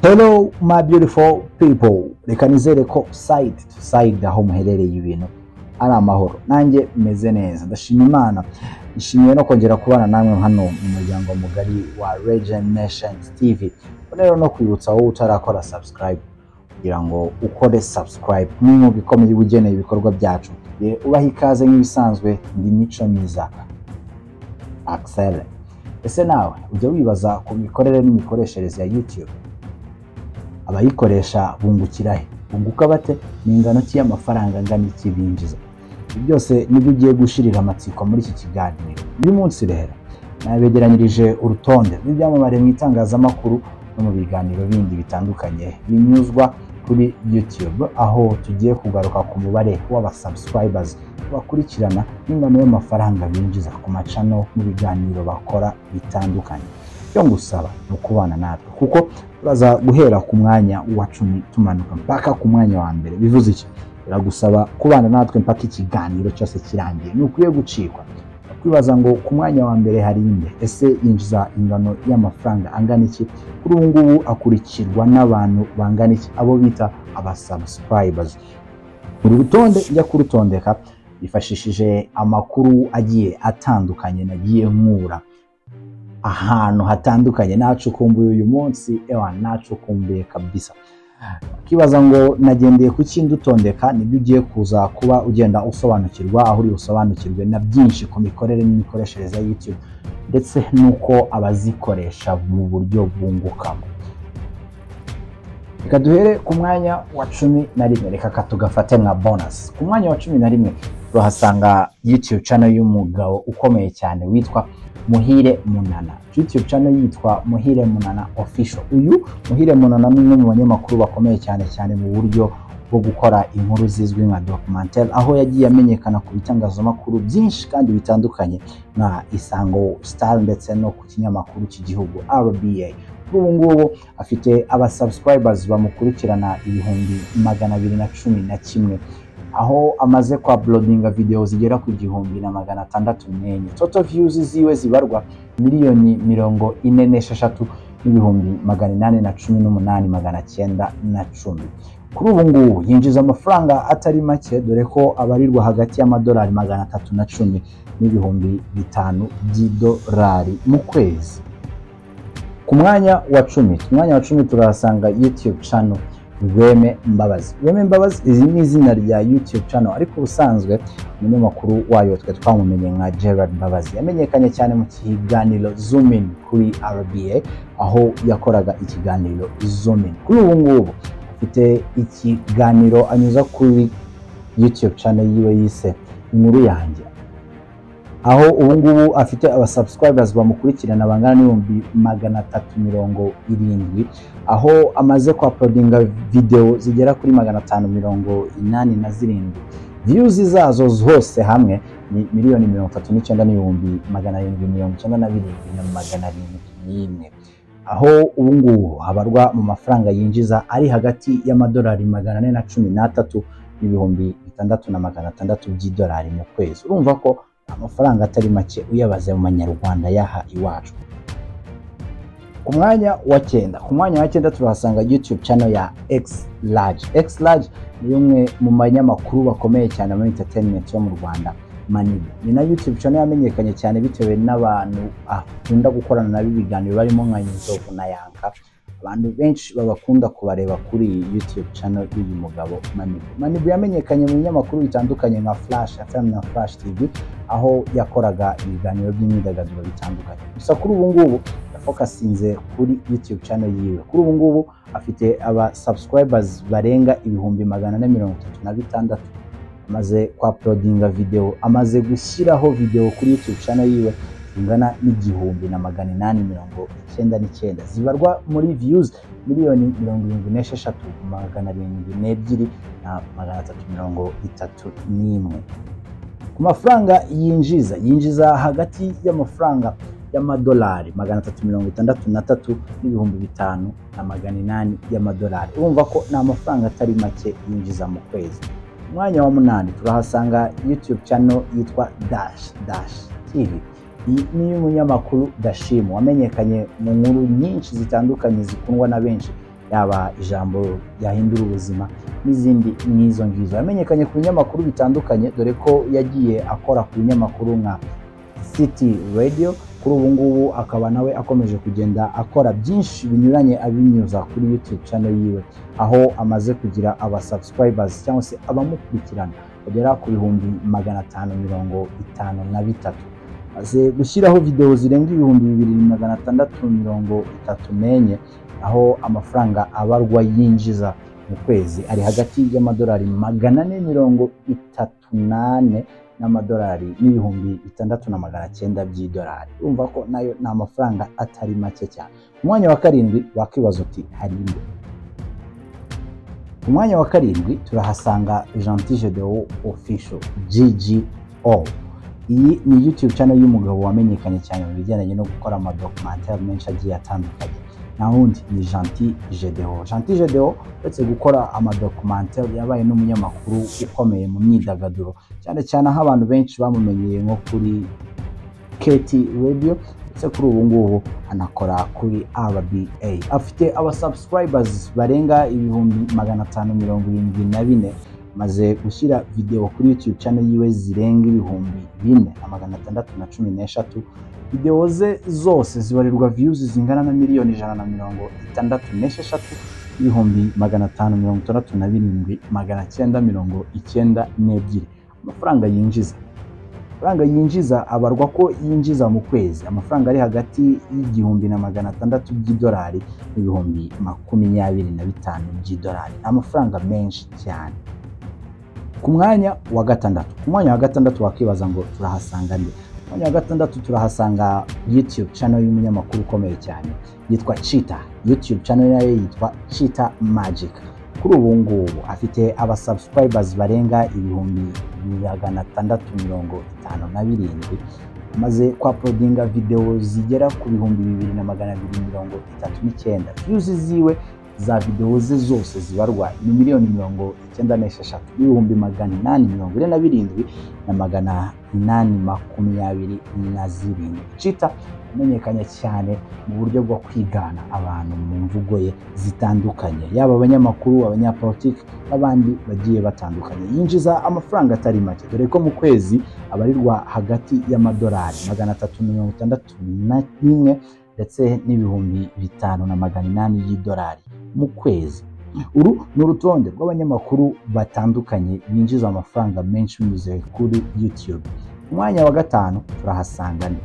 Hello my beautiful people, reka nizere ko side to side aho muherereye ibintu ari amahoro, nanjye meze neza, ndashima Imana. Nishimiye no kongera kubana namwe hano mu muryango mugari wa Legend Nations TV. Rero no kwibutsa wowe utarakora subscribe kugira ngo ukore subscribe, n'inkunga ikomeye uba ibikorwa byacu. Ubaha ikaze nk'ibisanzwe, ndi Mico Myiza Axel. Ese nawe ujya wibaza ku mikorere n'imikoreshereze ya YouTube? Abayikoresha bungukira he? Bunguka bate? Ni ingano ki y'amafaranga angana iki binjiza? Ibi byose nibyo ugiye gushirira amatsiko muri iki kiganiro. Uyu munsi rero nabegeranyirije urutonde rw'ibyamamare mu itangazamakuru no mu biganiro bindi bitandukanye binyuzwa kuri YouTube, aho tugiye kugaruka ku mubare w'abasubscribers bakurikirana n'ingano y'amafaranga binjiza ku macano mu biganiro bakora bitandukanye. Icyo ngusaba ni ukubana natwe, kuko turaza guhera ku mwanya wa 10 tumanuka mpaka ku mwanya wa mbere. Bivuze iki? Biragusaba kubana natwe mpaka ikiganiro cyose kirangiye, ntukwiye gucikwa. Kwibaza ngo ku mwanya wa mbere hari inde? Ese yinjiza ingano y'amafaranga angana iki? Kuri ubu ngubu akurikirwa n'abantu bangana iki? Abo bita abasubscribers. Uru rutonde njya kurutondeka yifashishije amakuru agiye atandukanye nagiye nkura ahantu hatandukanye. Nacukumbuye uyu munsi, ewa nacukumbuye kabisa. Kibaza ngo nagendeye ku kindi utondeka, nibyo ugiye kuza kuba ugenda usobanukirwa, aho uri usobanukirwe na byinshi ku mikorere n'imikoreshereze ya YouTube ndetse nuko abazikoresha mu buryo bungukamo. Reka duhere ku mwanya wa 11, reka katugafate nka bonus. Ku mwanya wa 11 turahasanga YouTube channel y'umugabo ukomeye cyane witwa Muhire Munana. YouTube channel yitwa Muhire Munana Official. Uyu Muhire Munana ni umwe mu banyamakuru bakomeye cyane cyane mu buryo bwo gukora inkuru zizwi nka documentaire, aho yagiye amenyekana ku bitangazamakuru byinshi kandi bitandukanye nka Isango Star ndetse no ku kinyamakuru cy'igihugu RBA. Kuri ubu ngubu afite aba subscribers bamukurikirana 211,000, aho amaze kwa uploadinga video zigera ku 1604. Total views ziwe zibarwa 43,818,910. Kuri ubu ngubu yinjiza amafaranga atari make, dore ko abarirwa hagati y'amadolari 310 n'ibihumbi 5 by'idolari mu kwezi. Ku mwanya wa 10, ku mwanya wa 10 turahasanga YouTube channel Rweme Mbabazi. Rweme Mbabazi izi ni izina rya YouTube channel, ariko ubusanzwe umunyamakuru wayo twe twamumenye nka Gerard Mbabazi. Yamenyekanye cyane mu kiganiro Zoom In kuri RBA, aho yakoraga ikiganiro Zoom In. Kuri ubu ngubu afite ikiganiro anyuza kuri YouTube channel yiwe yise Inkuru Yanjye, aho ubu ngubu afite aba subscribers bamukurikirana bangana n'ibihumbi 370, aho amaze ku uploadinga video zigera kuri 587. Views zazo zose hamwe ni 39,797,701, aho ubu ngubu habarwa mu mafaranga yinjiza ari hagati y'amadolari 413 n'ibihumbi 6,600 by'idolari mu kwezi. Urumva ko amafaranga atari make uyabaze mu manyarwanda yaha iwacu. Ku mwanya wa 9, ku mwanya wa 9 turahasanga YouTube channel ya X Large. X Large ni umwe mu banyamakuru bakomeye cyane muri entertainment yo mu Rwanda. Manibu ni na YouTube channel yamenyekanye cyane bitewe n'abantu akunda gukorana nabo ibiganiro barimo nka Inzovu na Yanka. Abantu benshi babakunda kubareba kuri YouTube channel y'uyu mugabo Manibu. Manibu yamenyekanye mu binyamakuru bitandukanye nka Flash FM na Flash TV, aho yakoraga ibiganiro by'imyidagaduro bitandukanye. Gusa kuri ubu ngubu yafokasinze kuri YouTube channel yiwe. Kuri ubu ngubu afite aba subscribers barenga 436,000. Amaze kwa uploadinga video, amaze gushyiraho video kuri YouTube channel yiwe zingana n'1899, zibarwa muri views 76,702,331. Ku mafaranga yinjiza, yinjiza hagati y'amafaranga y'amadolari 363 n'ibihumbi 5,800 y'amadolari. Urumva ko ni amafaranga atari make yinjiza mu kwezi. Umwanya wa 8 turahasanga YouTube channel yitwa Dash Dash TV. Iyi ni umunyamakuru Dashim wamenyekanye mu nkuru nyinshi zitandukanye zikundwa na benshi, yaba ijambo ryahindura ubuzima n'izindi nk'izo ngizo. Yamenyekanye ku binyamakuru bitandukanye, dore ko yagiye akora ku binyamakuru nka City Radio. Kuri ubu ngubu akaba nawe akomeje kugenda akora byinshi binyuranye abinyuza kuri YouTube channel yiwe, aho amaze kugira aba subscribers cyangwa se abamukurikirana bagera ku 553,000. Amaze gushyiraho video zirenga 2634, aho amafaranga abarwa yinjiza mu kwezi ari hagati y'amadolari 434 n'amadolari n'ibihumbi 6,900 by'idolari. Urumva ko nayo ni amafaranga atari make cyane. Ku mwanya wa karindwi wakibaza uti hari inde? Ku mwanya wa karindwi turahasanga Gentil Gedeon Official, GGO. Iyi ni YouTube channel y'umugabo wamenyekanye cyane mu bijyanye no gukora amadocumentary menshi agiye atandukanye. Na wundi ni Gentil Gedeon. Gentil Gedeon uretse gukora amadocumentary yabaye n'umunyamakuru ukomeye mu myidagaduro, cyane cyane aho abantu benshi bamumenyeye nko kuri KT Radio, ndetse kuri ubu ngubu anakora kuri RBA. Afite aba subscribers barenga 574,000. Maze gushyira video kuri YouTube channel yiwe zirenga 4,613. Video ze zose zibarirwa views zingana na 166,567,992. Amafaranga yinjiza, amafaranga yinjiza abarwa ko yinjiza mu kwezi amafaranga ari hagati y'1,600 by'idolari n'ibihumbi 25 by'idolari, amafaranga menshi cyane. Ku mwanya wa gatandatu, ku mwanya wa gatandatu wakibaza ngo turahasanga nde? Ku mwanya wa gatandatu turahasanga YouTube channel y'umunyamakuru ukomeye cyane yitwa Chita. YouTube channel nayo yitwa Chita Magic. Kuri ubu ngubu afite aba subscribers barenga 657,000. Amaze kwa-uploadinga video zigera ku 2,239. Views ziwe za video ze zose zibarwa ni 97,847,827. Chita amenyekanye cyane mu buryo bwo kwigana abantu mu mvugo ye zitandukanye, yaba abanyamakuru, abanyapolitiki n'abandi bagiye batandukanye. Yinjiza amafaranga atari make, dore ko mu kwezi abarirwa hagati y'amadolari 361 ndetse n'ibihumbi 5,800 y'idolari mu kwezi. Uru ni urutonde rw'abanyamakuru batandukanye binjiza amafaranga menshi binyuze kuri YouTube. Ku mwanya wa gatanu turahasanga nde?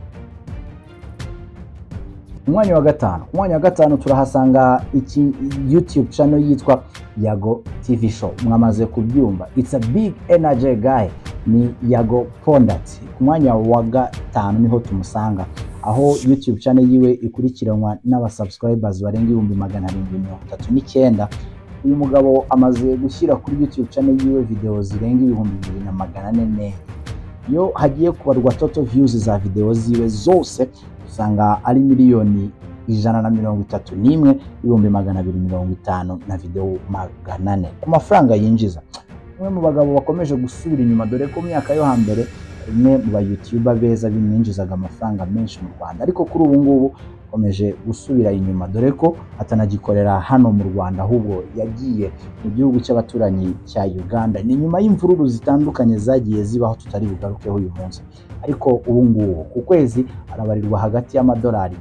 Umwanya wa gatanu, ku mwanya wa gatanu turahasanga iki YouTube channel yitwa Yago TV Show. Mwamaze kubyumva, it's a big energy guy, ni Yago Pondati. Ku mwanya wa gatanu niho tumusanga, aho YouTube channel yiwe ikurikiranwa n'aba subscribers barenga 739,000. Uyu mugabo amaze gushyira kuri YouTube channel yiwe video zirenga 2404. Iyo hagiye kubarwa total views za video ziwe zose usanga ari 131,250,400 na video 400. Ku mafaranga yinjiza, umwe mu bagabo bakomeje gusubira inyuma, dore ko mu myaka yo hambere umwe mu ba YouTuber beza bimwinjizaga amafaranga menshi mu Rwanda, ariko kuri ubu ngubu akomeje gusubira inyuma, dore ko atanagikorera hano mu Rwanda, ahubwo yagiye mu gihugu cy'abaturanyi cya Uganda. Ni nyuma y'imvururu zitandukanye zagiye zibaho tutari bugarukeho uyu munsi, ariko ubu ngubu ku kwezi arabarirwa hagati y'amadolari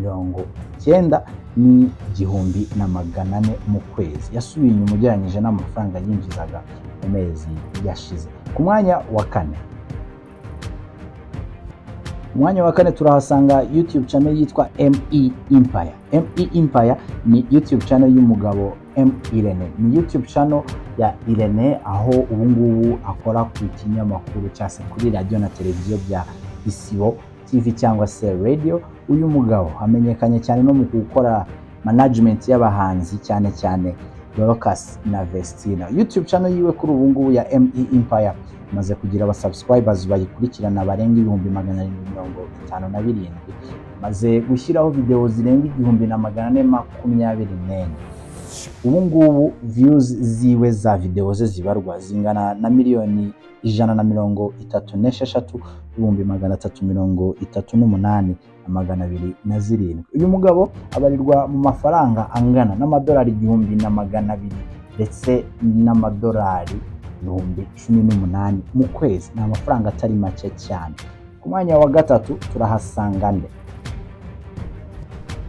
90 n'1,400 mu kwezi. Yasubiye inyuma ugereranyije n'amafaranga yinjizaga mu mezi yashize. Ku mwanya wa kane, umwanya wa kane turahasanga YouTube channel yitwa ME Empire. ME Empire ni YouTube channel y'umugabo M Irene. Ni YouTube channel ya Irene, aho ubu ngubu akora ku kinyamakuru cyangwa se kuri radio na televiziyo bya Isibo TV cyangwa se radio. Uyu mugabo amenyekanye cyane no mu gukora management y'abahanzi, cyane cyane Dorcas na Vestina. YouTube channel yiwe kuri ubu ngubu ya ME Empire imaze kugira aba subscribers bayikurikirana barenga 757,000. Maze gushyiraho video zirenga 1424. Ubu ngubu views ziwe za video ze zibarwa zingana na 136,338,938. 207. Uyu mugabo abarirwa mu mafaranga angana n'amadolari 1200 ndetse n'amadolari 18,000 mu kwezi. Ni amafaranga atari make cyane. Ku mwanya wa gatatu turahasanga nde?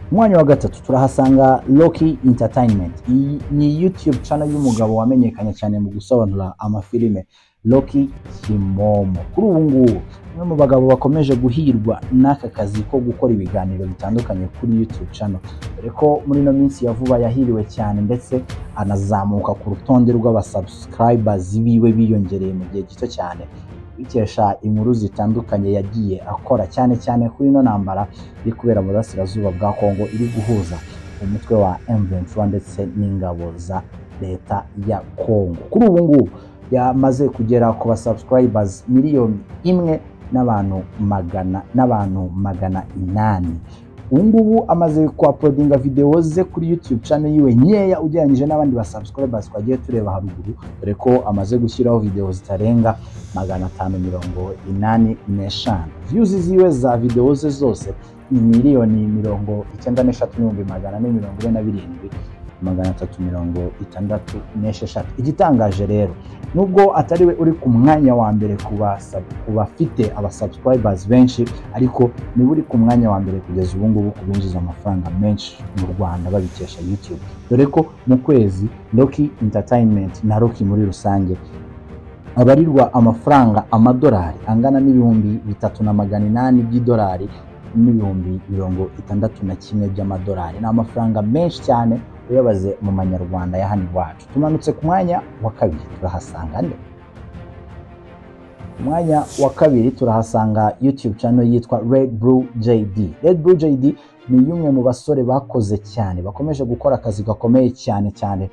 Ku mwanya wa gatatu turahasanga Rocky Entertainment. Iyi ni YouTube channel y'umugabo wamenyekanye cyane mu gusobanura amafilime, Rocky Kimomo. Kuri ubu ngubu umwe mu bagabo bakomeje guhirwa n'aka kazi ko gukora ibiganiro bitandukanye kuri YouTube channel, dore ko muri ino minsi ya vuba yahiriwe cyane ndetse anazamuka ku rutonde rw'abasubscribers biwe biyongereye mu gihe gito cyane, bikesha inkuru zitandukanye yagiye akora, cyane cyane kuri ino ntambara iri kubera mu burasirazuba bwa Kongo, iri guhuza umutwe wa M23 ndetse n'ingabo za leta ya Kongo. Kuri ubu ngubu yamaze kugera ku basubscribers 1 n'abantu 800,000. Ubu ngubu amaze kuuploadinga video ze kuri YouTube channel yiwe nkeya ugereranyije n'abandi ba subscribers twagiye tureba haruguru, dore ko amaze gushyiraho video zitarenga 585. Views ziwe za video ze zose ni 94,447,366. Igitangaje rero, nubwo atari we uri ku mwanya wa mbere ku bafite aba subscribers benshi, ariko niwe uri ku mwanya wa mbere kugeza ubu ngubu kubinjiza amafaranga menshi mu Rwanda babikesha YouTube, dore ko mu kwezi Rocky Entertainment na Rocky muri rusange abarirwa amafaranga amadolari angana n'3,800 by'idolari n'ibihumbi 61 by'amadolari. Ni amafaranga menshi cyane uyabaze mu manyarwanda ya hano iwacu. Tumanutse ku mwanya wa kabiri turahasanga nde? Ku mwanya wa kabiri turahasanga YouTube channel yitwa Red Blue JD. Red Blue JD ni umwe mu basore bakoze cyane, bakomeje gukora akazi gakomeye cyane cyane,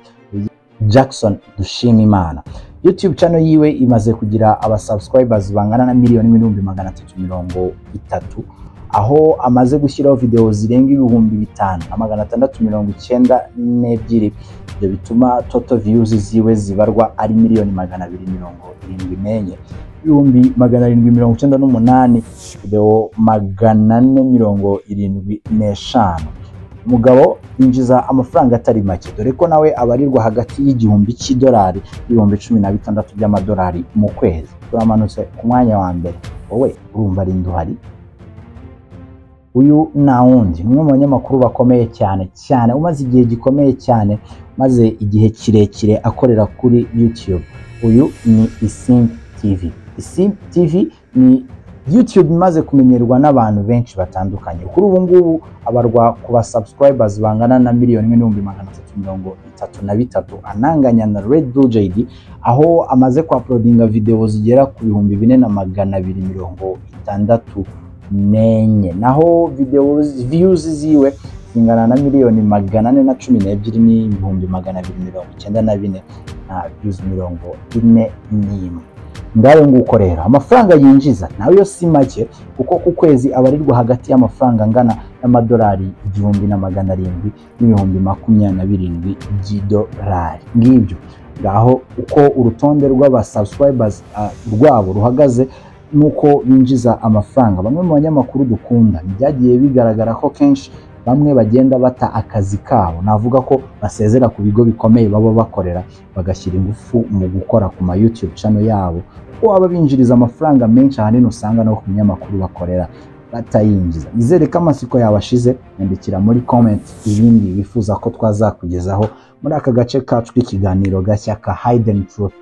Jackson Dushimimana. YouTube channel yiwe imaze kugira aba subscribers bangana na 1,330,000, aho amaze gushyiraho video zirenga 5,692. Ibyo bituma total views ziwe zibarwa ari 274,798,000, video 475. Umugabo yinjiza amafaranga atari make, dore ko nawe abarirwa hagati y'igihumbi cy'idolari n'ibihumbi 16 by'amadolari mu kwezi. Turamanutse ku mwanya wa mbere, wowe urumva ari nduhari? Uyu nta wundi, ni umwe mu banyamakuru bakomeye cyane cyane, umaze igihe gikomeye cyane, maze igihe kirekire akorera kuri YouTube. Uyu ni Isimbi TV. Isimbi TV ni YouTube imaze kumenyerwa n'abantu benshi batandukanye. Kuri ubu ngubu abarwa ku ba subscribers bangana na 1,333,000, ananganya na Red Blue JD, aho amaze kuuploadinga video zigera ku 4,264. Naho video views ziwe zingana na 412,294 na views 41. Ngayo nguko rero amafaranga yinjiza nawe yo si make, kuko ku kwezi abarirwa hagati y'amafaranga angana n'amadolari 1,700 n'ibihumbi 27 by'idolari. Ngibyo ngaho uko urutonde rw'aba subscribers rwabo ruhagaze nuko binjiza amafaranga. Bamwe mu banyamakuru dukunda byagiye bigaragara ko kenshi bamwe bagenda bata akazi kabo, navuga ko basezera ku bigo bikomeye baba bakorera, bagashyira ingufu mu gukora ku ma YouTube channel yabo, kuko aba binjiriza amafaranga menshi ahanini usanga no ku binyamakuru bakorera batayinjiza. Nizere ko amatsiko yawe ashize. Nyandikira muri comment ibindi wifuza ko twazakugezaho muri aka gace kacu k'ikiganiro gashya ka Hidden Truth,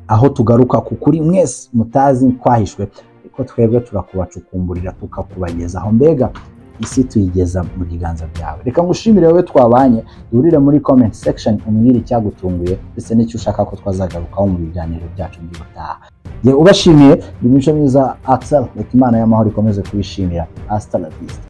aho tugaruka ku kuri mwese mutazi kwahishwe, ariko twebwe turakubacukumburira tukakubagezaho. Mbega isi tuyigeza mu biganza byawe. Reka ngushimire wowe twabanye, duhurire muri comment section umbwire icyagutunguye ndetse n'icyo ushaka ko twazagarukaho mu biganiro byacu by'ubutaha. Ye ubashimiye, ni imico myiza Axel, reka Imana y'amahoro ikomeze kubishimira. Hasta la vista.